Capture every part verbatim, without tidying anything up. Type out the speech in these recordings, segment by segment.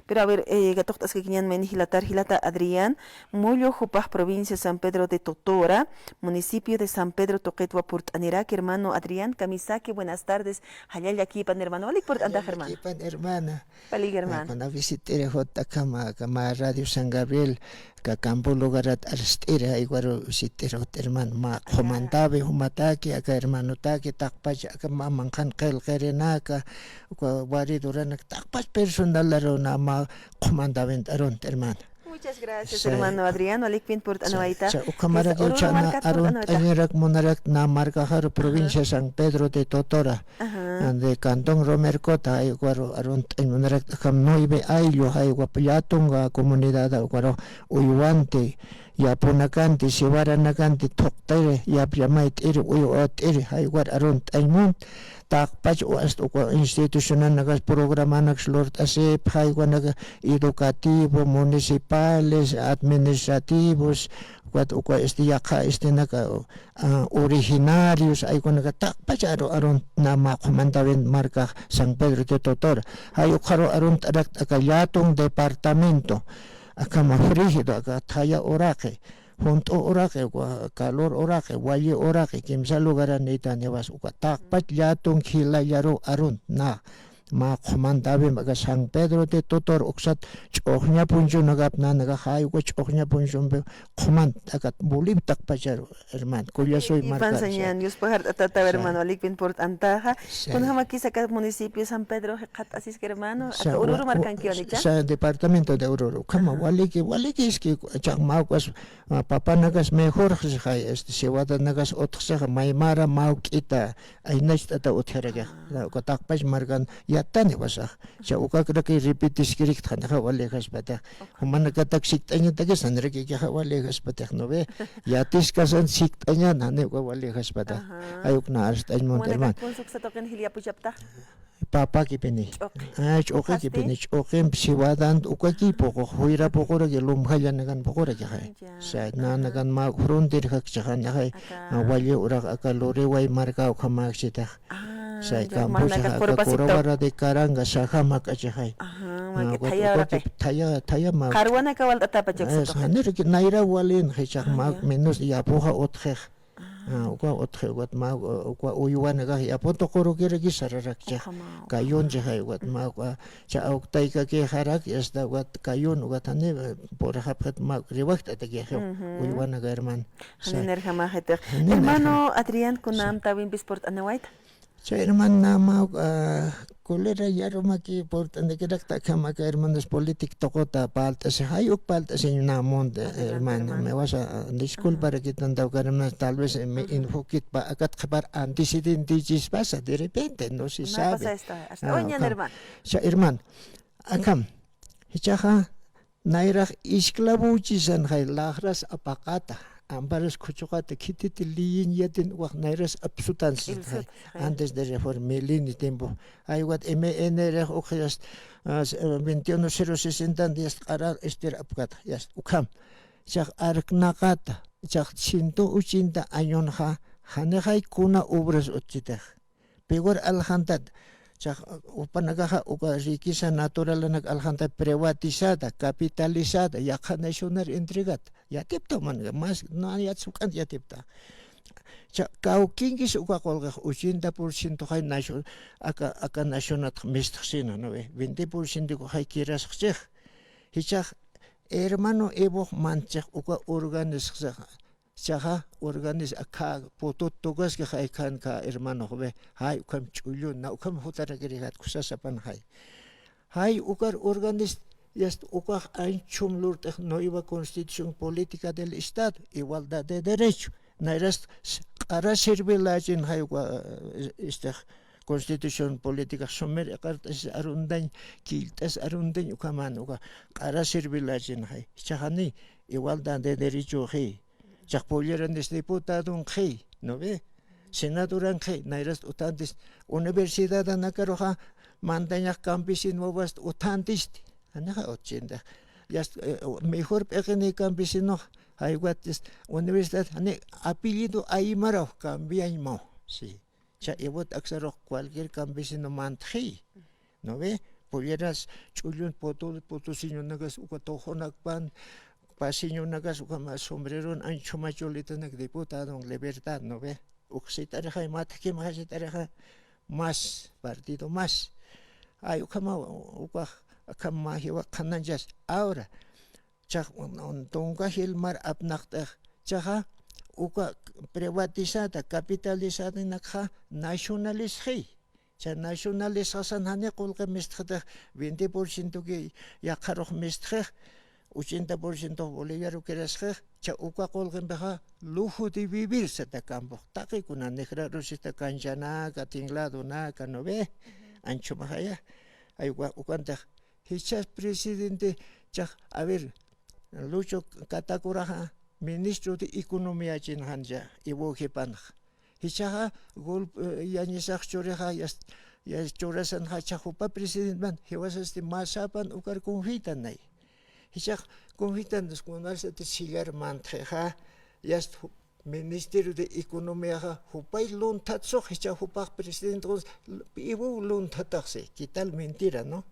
Pero a ver, eh, katuqt'askakiñän mayni jilatar, jilata Adrián, mullu jupax provincia San Pedro de Totora, municipio de San Pedro tuqitwa purt'anirak, hermano Adrián, kamisaki, buenas tardes, jallalla kipan, hermano, walik purt'antax, hermano. Jallalla kipan, hermana. Walik, hermano. Kuna visit'iri jut akhama, akhama Radio San Gabriel, aka campo lugarat arst'iri, jaywaru visit'iri jut, hermano, mä qhumantawi jumataki, aka hermanotaki, taqpach, aka mä manqhan qillqirinaka, uka wari duranak taqpach personalaru nä mä qhumantawin arunt, hermana. Muchas gracias, hermano Adrián. Walikpin purt'anawayta. Ukhamaraki ukhana arunt'añarak munarak nä markaxaru provincia San Pedro de Totora, de cantón Romercota, jay ukwaru arunt'añ munarak, akham nueve ayllu, jay ukwa llätunka comunidad ukwaru uywanti, yapunakanti, siwaranakanti, thuqtiri, yapyamayt'iri, uywat'iri, jay ukwar arunt'añ mun. Taqpach hasta ukwa institucionanakas programanakas lurt'asipxi, jay ukwanaka educativo, municipales, administrativos, ukat ukwa este yaqha estenaka, ah, originarios, jay ukwanaka taqpach aru, arunt nä mä qhumantawin markax San Pedro de Totora. Jay ukharu arunt'arakta aka llätun departamento, akhama Frígido, aka thaya uraqi, junt'u uraqi, uka calor uraqi, wali uraqi, kimsa lugaranïtanïwas, uka taqpach llätun jilallaru arunt nä mä qhumantawin aka San Pedro de Totora, uksat ch'uxña punchunakap nanakax, jay uka ch'uxña punchumpi qhumant, akat Bolivia taqpacharu, hermano, kullasuy markar. Yuspajart'atataw, hermano, walikpin purt'antaxa. Kunjamakis aka municipio San Pedro jikxatasiski, hermano, aka Oruro markankiwa, ¿no? Departamento de Oruro. Ukhama waliki, waliki iski, chaqma ukas, ah, papanakas mejorxsixay, este, siwadanakas utxsixay, maymara mawk'ita, aynacht'ata utjarakixa. Uka taqpach markan yataniwasax. Cha ukakraki repetiskirikta, janixa walijaspatix. Jumanakatak sikt'añatakis, janirakikixa walijaspatix, ¿no ve? Yatiskasan sikt'añan, jani uka walijaspatix. Jay uk nä arst'añ munta, hermano. Jumanaka kunsa uksa tuqin jilyapuchaptax. Papakipini. Ch'uqi. Ah, ch'uqikipini, ch'uqimp siwadan ukaki puqux, juyra puquraki, lumjallanakan puquraki, jay. Sa, nanakan mä fronter jakchixan, jay. Wali uraq aka Luriway marka ukhamäkchitax. Sa, campo aka Corobara de Caranga, sajam jak'achixay. Ukaki thaya, thaya mä. Qharwanaka walt'atapacha uksa tuqin. Janiraki nayra walin, jichhax mä menos yapuxa utjix. Ah, uka utji, ukat mä, uka uywanakax yapu tuqurukiraki sararakchix. Kayunchixay, ukat mä, uka cha awktaykakixarak, yasta ukat kayun, ukat jani, eh, purxapxit mä riwajt'atakixiw, uywanaka, hermano. Janirjamaxitix. Hermano Adrián, kunamp amtawimpis purt'aniwayta. Chay hermana, mä, ah, cólera yarumaki purt'anikirakta, akham aka hermanos político tuquta parlt'asi, jay uk parlt'asiñ nä munta, hermana, me vas a, ah, disculpar aquí tanto, hermana, tal vez, eh, me enfoquitpa, akat qhipar antecedentesispasa, de repente, no se sabe. Chay hermana, akham, jichhaxa, nayrax esclavöchisanxay, laxras apaqata, amparas khuchuqata, khititi liyiñ yatin ukax nayras apsutan sisxay, antes de reforma, milenio tiempo. Jay ukat M N R uk, ah, veintiuno cero sesenta, yast q'ara estir apkata, yast ukham. Chax arknaqata, chax ciento ochenta añonxa, janixay kuna obras utjitix. Piwar aljantat, chax, jupanakaxa uka riqueza naturalanak aljantat privatizada, capitalizada, yaqha nacionar entregata. Yatipta jumanaka, mas, na, yat suk'ant yatipta. Cha, kawkinkis uka qullqix ochenta por ciento jay nacio-, aka, aka nacionat mistxsina, ¿no ve? Veinte por ciento jay kirasxchix. Jichhax, hermano Evox mantchix uka organizxsix. Chaxa, organiz-, akha putut tukaski jay khan kha hermanox ve, jay ukham ch'ullun, na ukham jutarakirixat kusasapan jay. Jay ukar organiz-, yast ukax anchhum lurt'ix nueva constitución política del Estado, igualdad de derecho, nayrast s-, q'ara sirvilachin jay uka, eh, istix constitución política sumir iqart'asis arundañ, killt'as arundañ ukhaman uka q'ara sirvilachin jay. Jichhaxani igualdad de derechoxi. Chax pulliranis diputadonxi, ¿no ve? Senadoranxi, nayrast utjantis, universidadanakaruxa mantañax campesino wawast utjantisti, janixa utjintax. Yast, eh, mejor p'iqini campesinox, jay ukat, universidad, jani apellido aymaraw cambiañmaw, sí. Cha, iwat aksarux cualquier campesino mantxi, ¿no ve? Polleras, ch'ullun, potu-, potusiñunakas uka tuqunakpan, pasiñunakas uka mä sombreron, anchhuma choletanak diputadon Libertad, ¿no ve? Uksit'araxa, mathkimxasit'araxa, más, partido más. Ay, ukhama, ukax, akham mä jiwa qhananchas. Ahora, chax, un, un, tunka jilmar apnaqt'ix, chaxa, uka privatizada, capitalizada nakxa, nacionalisxi. Cha nacionalisxasan jani qullqi mistxitix, veinte por ciento ki yaqharux mistxix, ochenta por ciento boliviarukirasxix, cha uka qullqimpixa lujo de vivir sata kampux, taqi kuna nigrarusista kanchanaka, tingladonaka, ¿no ve? Anchhumaxaya, ay, uka, ukantix, jichhas presidente, chax, a ver, Lucho Catacuraxa, ministro de Economía chinxancha, Evo Jipanx. Jichhaxa, golpe, eh, yañisax churixa, yas-, yas-, churasanxa, jichhax jupa presidentman, jiwasasti masapan ukar confitan nay. Jichhax confitan, kunasati sillar mantxixa, yast ju-, Ministerio de Economíaxa, jupay lunthatsux, jichhax jupax presidente, Evo lunthataxsi, ¿qué tal mentira, no?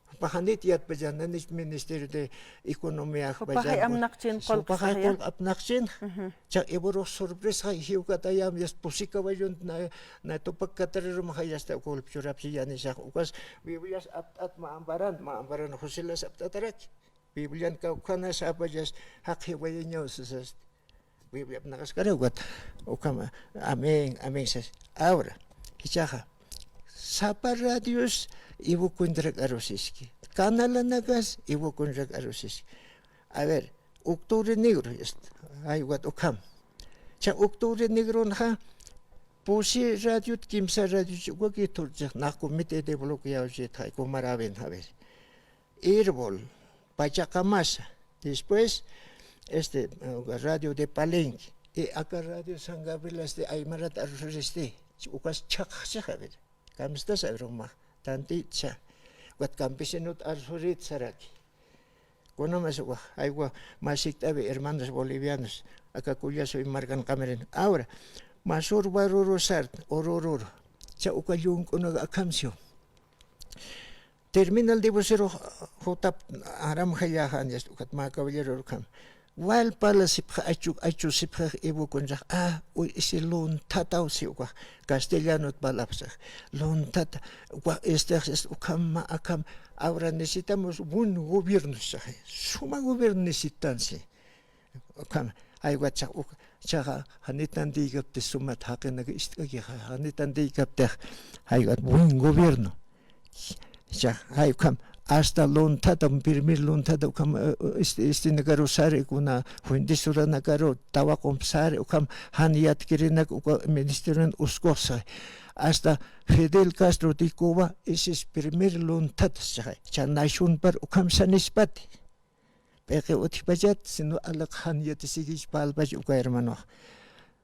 Jupax janit yatpachananich Ministerio de Economía, jupaxay amnaqchin, jupaxay qullqi apnaqchin. Ujú. Cha Evorux sorpresa, jiwkatayam, yas pusi caballon na, na Tupac Catararumxa yasta golpe churapchi yañisax, ukas Biblias apt'at mä amparan, mä amparan Joselas apt'ataraki. Biblian kawkhanas apachas, jaqi wayañaw sasasti. Biblia apnaqaskara ukat, ukhama, amén, amén sas. Ahora, jichhaxa, sapa radios Evo contrak arusiski. Canalanakas Evo contrak arusiski. A ver, Octubre Negro, est-, ay, ukat ukham. Cha Octubre Negronxa, pusi radiot, kimsa radiot, uka kithurchix, nax comité de bloqueo chitxay, kumaraven, a ver. Irbol, Pachaqamasa, después, este, eh, radio de Palenque, y aka radio San Gabriel, este, aymarat arsuristi, ukas chhaqxchixa, a ver, kamstas, a ver, uma, tantitsa, ukat campesinot arsurit saraki. Kunamas uka, aywa, masikt'awi hermanos bolivianos, aka kullasoy markan qamirin. Ahora, masur baruru sart, urururu, cha uka llunk'unaga akhamsiw. Terminal de bucero jutap aram jallajan, yast ukat mä caballero ukham. Wal parlasipxa achu, achusipxa Evo kunrax, ah, uy, isi lunthataw si ukax, castellanot parlapxsax. Lunthata, ukax, este, este, ukham mä akham, ahora necesitamos buen gobierno, saxay. Suma gobierno necesitan si. Ukham, aywa chax, uk-, chaxa, janitan diykapti sumat jaqinak ist'kakixa, janitan diykaptix, aywa buen gobierno. Chax, ay, ukham, hasta lunthata, primer lunthata, ukham, eh, eh, este, este nakaru sari, kuna, fuente suranakaru, tawaqump sari, ukham, jan yatkirinak, uka, ministerion uskuxsa. Hasta Fidel Castro de Cuba, ese es primer lunthata, chaxa, cha nacionpar, ukham sanispati. P'iqi utjpachat, sino alaq jan yatisikich palpach uka hermanox.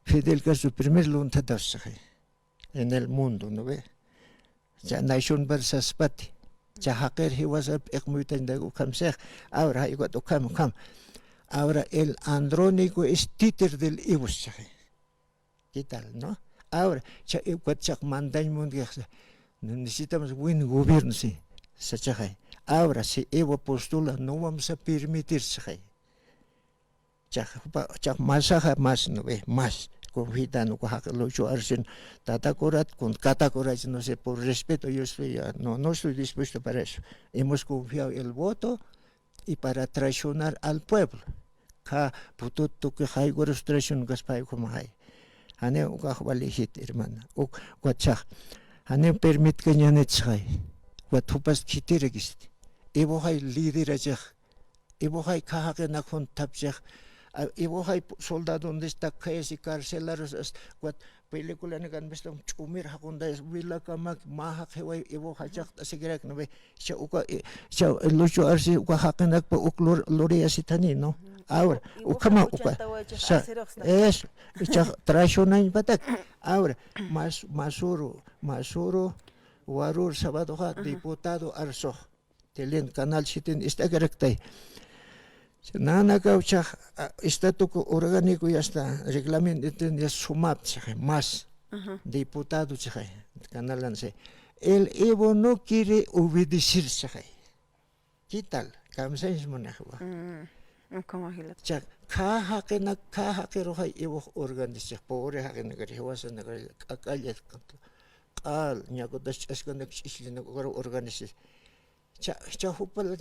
Fidel Castro primer lunthata, chaxa. En el mundo, ¿no ve? Cha nacionpar saspati. Cha jaqir jiwasar p'iqmuytañtak ukham six. Ahora, jay ukat ukham, ukham. Ahora, el Andrónico es títer del Evo, saxi. ¿Qué tal, no? Ahora, cha ukat chax mandañ mundixa. Necesitamos buen gobierno, sí. Sachaxay. Ahora, si Evo postula, no vamos a permitir, saxay. Chax, pa-, chax masaxa mas, ¿no ve? Mas. Confitan, uka jaq Lucho Arce, tata Corat, con Cata Corat, no sé, por respeto, yo estoy, ah, no, no estoy dispuesto para eso. Hemos confiado el voto y para traicionar al pueblo. Ka putut tuki jaykurus traición kaspa jay ukhamaxay. Janiw ukax walijit, hermana. Uk, ukat chax. Janiw permitkañanit saxay. Ukat jupas khitirakisti. Evoxay liderachix. Evoxay kha jaqinak junthapchix. A, Evoxay pu-, soldadontis takhayasi carcelaros, as-, ukat películanakan bistam ch'umir jaquntayas, wilakamak mä jaqhiway Evo jachakt'asikirak, ¿no ve? Cha uka, eh, cha Lucho Arce uka jaqinakpa uk lur-, luriyasitani, ¿no? Ahora, ukhama uka, sa-, es, cha traicionañpatak. Ahora, mas-, masuru, masuru, warur sabadoxa, diputado arsux. Tele en Canal siete ist'akaraktay. Nanakaw chax, a, estatuto orgánico ya está, reglamento ya sumap, chax, más diputado, chax, Canal once. El Evo no quiere obedecer, sixay. ¿Qué tal? Kamsañs munaxwa. Ukhama jilata. Cha, kha jaqinak, kha jaqiruxay Evox organizix, pobre jaqinakar, jiwasanakar, k'ak'allat, q'al, ñakutas ch'askanak, ch'islinak, ukar organizix. Cha, cha jupal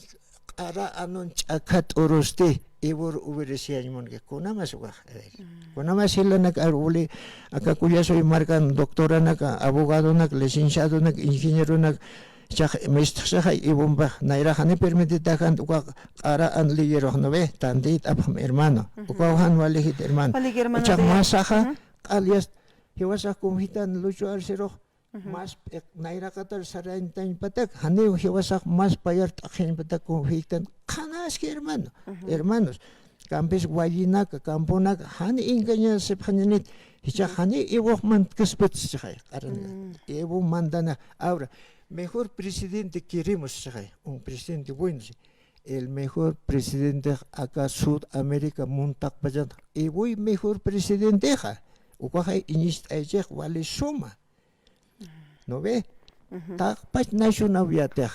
q'ara anun ch'akha t'urusti, Evor obedeciyañ munki, kunamas ukax. Kunamas jilanak ar uli, aka Kullasoy markan doctoranak, abogadonak, licenciadonak, ingenieronak, chax mistxsaxay Evompax, nayrax jani permititaxan uka q'ara an leyerux, ¿no ve? Tantit'apxam, hermano. Ukaw jan walijit, hermano. Walik, hermano Adrián. Uchax masaxa, q'al yast, jiwasax confitan lucho arcirux, mas, eh, nayraqatar sarañtañpatak, janiw jiwasax mas payar t'aqhiñpatak confitan, qhanaski, hermano, hermanos. Kampis wallinaka, camponaka, jani engañasipxañanit, jichhax jani Evox mantkaspit sixay, q'aranaka. Evo mandana. Ahora, mejor presidente queremos sixay, un presidente bueno, sí. El mejor presidente aka Sudamérica muntaqpachan, Evoy mejor presidentexa, ukaxay iñist'aychix wali suma. ¿No ve? Taqpach nacional yatix.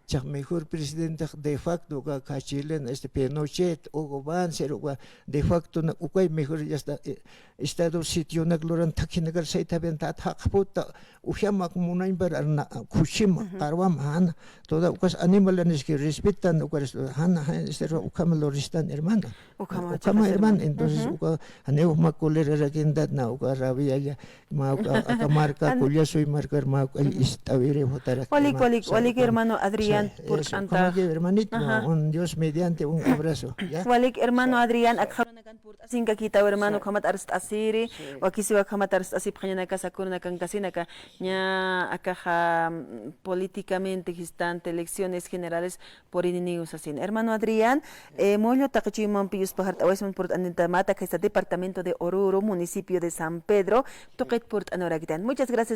Chax mejor presidente de facto uka, ka chileno, este Pinochet, Hugo Banzer, uka de facto na, ukay mejor ya está, eh, estado sitionak luran, thakhinakar saythapian tata jaqputa, ujamak munañpar arna, khuchima, qarwam, jana, toda ukas animalaniski respetan, ukaris, jana, jana, este, ukhama luristan, hermano. Ukhama, ukhama, hermano. Entonces, uka, janiw mak colerarakintat, na, uka rabialla, ma, uka, aka marka, Kullasoy markar, ma, uka, ist'awiri, jutarak, walik, walik, walik, hermano Adrián, purt'anta. Ukhama, hermanito, un Dios mediante, un abrazo, ¿ya? Walik, hermano Adrián, akxarunakan purt'asinkakitaw, hermano, ukhamat arst'asiri, wakisiwa ukhamat arst'asipxañanaka, sakurunakankasinaka, ña, akaxa, mm, políticamente, jistante, elecciones generales, purininiw sasin. Hermano Adrián, eh, Mullu taqi chuymanpi yuspajart'awaysiman purt'anitamat, aka departamento de Oruro, municipio de San Pedro, tuqit purt'anurakitan. Muchas gracias,